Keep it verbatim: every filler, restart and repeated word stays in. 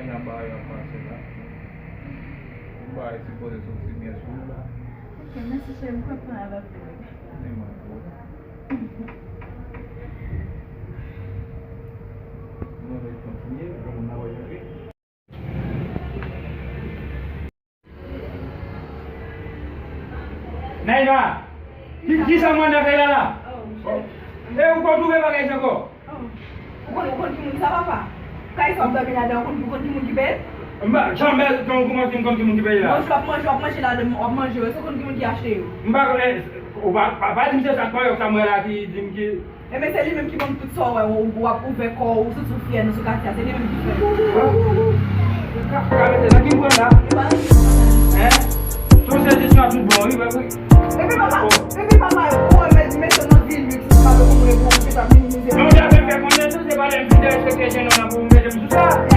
Nan bagay ap pase la. Yon bagay sipoze soti byen sou ou la. Ok, mèsi cheri, m kontan avèk ou. Ni mwen tou. Nou ret kontinye, jan moun nan wè yo. Naïma, ki, ki sa mwen nan kay la la? E ou konn twouve bagay sa ankò? Ou konn, ou konn ki moun sa, papa? Kay sa w ap dòmi ladan, ou konn, ou konn ki moun ki peye? M pa janm, kòman, kòman si m konn ki moun ki peye la? Manje w ap manje, w ap manje ladan, w ap manje yo, èske w konn ki moun ki achte yo? M pa konnen, ou pa, pa, pa di m se sa k pran yo, sa m wè la ki di m ki Ebyen, se li menm ki ban m tout sa w wè, w, w ap ouvè kò w, w santi w fyè nan sou katye a, se li menm ki fè. Ka, ka mete nan ki pwen la? Hein? Son sezisyon a tout bon, wi, wi, wi. Epi papa, epi papa, ou wè mèt, mèt nan vil, wi, tout sa, bon, mwen, bon, se sa, minimize. Non, w te fè konnen tou, se pa lè m fin derespekte jennonm nan pou w mete m sou sa.